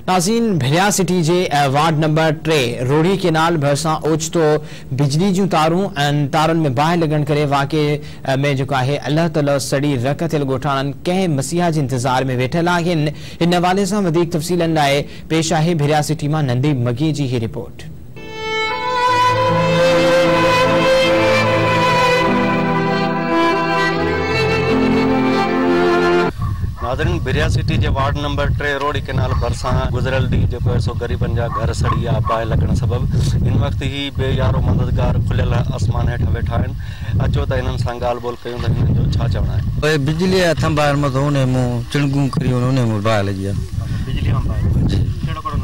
नाज़रीन, भिरिया सिटी जे ward number 3 रोड़ी केनाल भरिसां ओचितो बिजली जूं तारूं ऐं तारुनि में बाहि लॻण करे वाक़े में जेको आहे अलाह तला सड़ी रक थियल ॻोठाणनि कंहिं मसीहा जे इंतज़ार में वेठल आहिनि। इन हवाले सां वधीक तफ़सीलनि लाइ पेश आहे भिरिया सिटी मां नंदी मगी जी ही रिपोर्ट। नाज़रीन, भिरिया सिटी जे वार्ड नंबर 3 रोड़ी केनाल भरिसां गुज़िरियल ॾींहुं जेको आहे सो ग़रीबनि जा घर सड़ी विया बाहि लॻण सबबु। हिन वक़्तु ही बेयारो मददगार खुलियल आसमान हेठि वेठा आहिनि। अचो त हिननि सां ॻाल्हि ॿोल कयूं त हिननि जो छा चवणु आहे। बिजली जा थंभा मथां उन मूं चिणगूं करी उन मूं बाहि लॻी आहे। बिजली मां बाहि कहिड़ो कहिड़ो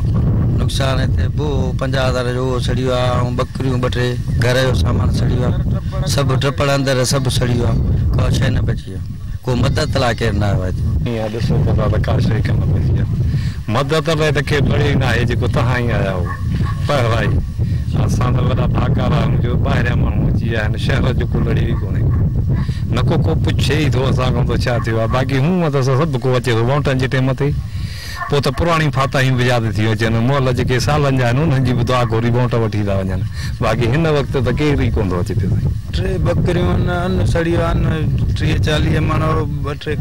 नुक़सानु? हिते बो 50,000 जो उहो सड़ी वियो आहे, ऐं ॿकरियूं 2-3 घर जो सामान सड़ी वियो आहे, सभु टिपड़ अंदरि सभु सड़ी वियो आहे, का शइ न बची आहे। को मदद लाइ केरु न आयो आहे। ईअं ॾिसो त दादा का शइ कम पई आहे। मदद लाइ त केरु लड़े न आहे, जेको तव्हां ई आया हो पहिराई। असां त वॾा भाकार आहियूं जो ॿाहिरियां माण्हू अची विया आहिनि, शहर जो को लड़े ई कोन्हे, न को को पुछे ई थो असां खां त छा थियो आहे। बाक़ी हूअं त सभु को अचे थो वोटनि जे टाइम ते, पोइ त पुराणी फाताहियूं बि यादि थी अचनि। मोहल जेके सालनि जा आहिनि उन्हनि जी बि दुआ घुरी वोट वठी था वञनि, बाक़ी हिन वक़्तु त केरु ई कोन थो अचे पियो। 3 बकरियूं आहिनि, अन सड़ी वियो आहे, 30-40 मण 2-3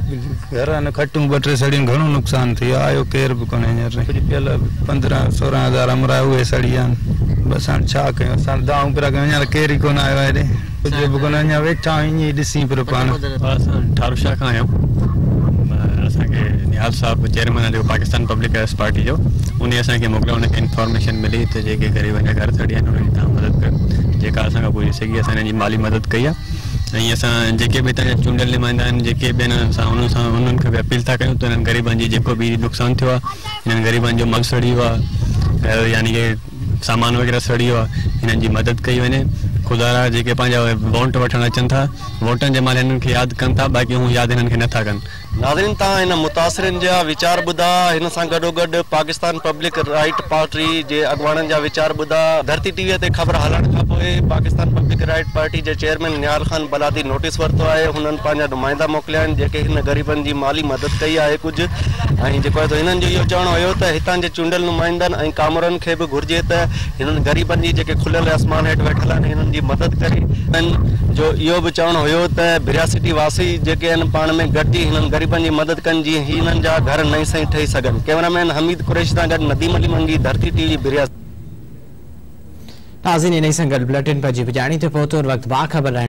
घर आहिनि, खटूं 2-3 सड़ियूं, घणो नुक़सानु थी वियो। आयो केरु बि कोन्हे हींअर। कुझु पियल 15-16 हज़ार अमरा उहे सड़ी विया आहिनि। बसि हाणे छा कयूं, असां दाऊं पिया कयूं, अञा केरु ई कोन आयो आहे हेॾे, कुझु बि कोन, अञा वेठा आहियूं ईअं ई ॾिसी पियो पाण। असां ठारूशाह खां आहियूं। असांखे निहाल साहब चेयरमैन आहे जेको पाकिस्तान पब्लिक राइट्स पार्टी जो, उन असांखे मोकिलियो, हुनखे इन्फॉर्मेशन मिली त जेके ग़रीबनि जा घर सड़ी आहिनि उन्हनि जी तव्हां मदद कयो, जेका असां खां पुॼी सघी असां हिननि जी माली मदद कई आहे। ऐं असां जेके बि हितां जा चूंडियल नुमाइंदा आहिनि, जेके बि आहिनि, असां उन्हनि खे बि अपील था कयूं त हिननि ग़रीबनि जी जेको बि नुक़सानु थियो आहे, हिननि ग़रीबनि जो मल सड़ी वियो आहे, घर यानी की सामान वग़ैरह सड़ी वियो आहे, हिननि जी मदद कई वञे। ख़ुदा जेके पंहिंजा वोट वठणु अचनि था, वोटनि जे महिल हिननि खे यादि कनि था, बाक़ी हू यादि हिननि खे नथा कनि। नाज़रीन, तव्हां हिन मुतासिरिन जा वीचार ॿुधा, हिन सां गॾोगॾु पाकिस्तान पब्लिक राइट पार्टी जे अॻवाणनि जा वीचार ॿुधा। धरती टीवीअ ते ख़बर हलण खां पोइ पाकिस्तान पब्लिक राइट पार्टी जे चेयरमैन निहाल ख़ान बलादी नोटिस वरितो आहे। हुननि पंहिंजा नुमाइंदा मोकिलिया आहिनि जेके हिन ग़रीबनि जी माली मदद कई आहे कुझु। ऐं जेको आहे हिननि जो इहो चवणु हुयो त हितां जे चूंडियल नुमाइंदनि ऐं कामरनि खे बि घुरिजे त हिननि ग़रीबनि जी जेके खुलियल आसमान हेठि वेठल आहिनि हिननि जी मदद करे। जो इहो बि चवणु हुयो त भिरिया सिटी वासी जेके आहिनि पाण में गॾिजी हिननि ग़रीबनि जी मदद कनि जीअं हिननि जा घर नई सही ठही सघनि। कैमरामैन हमीद कुरैशी सां गॾु नदीम अली मंगी, धरती टीवी, भिरिया। नाज़रीन, इन सां गॾु बुलेटिन पंहिंजी पुॼाणी ते पहुतो। वक़्तु बाख़बर।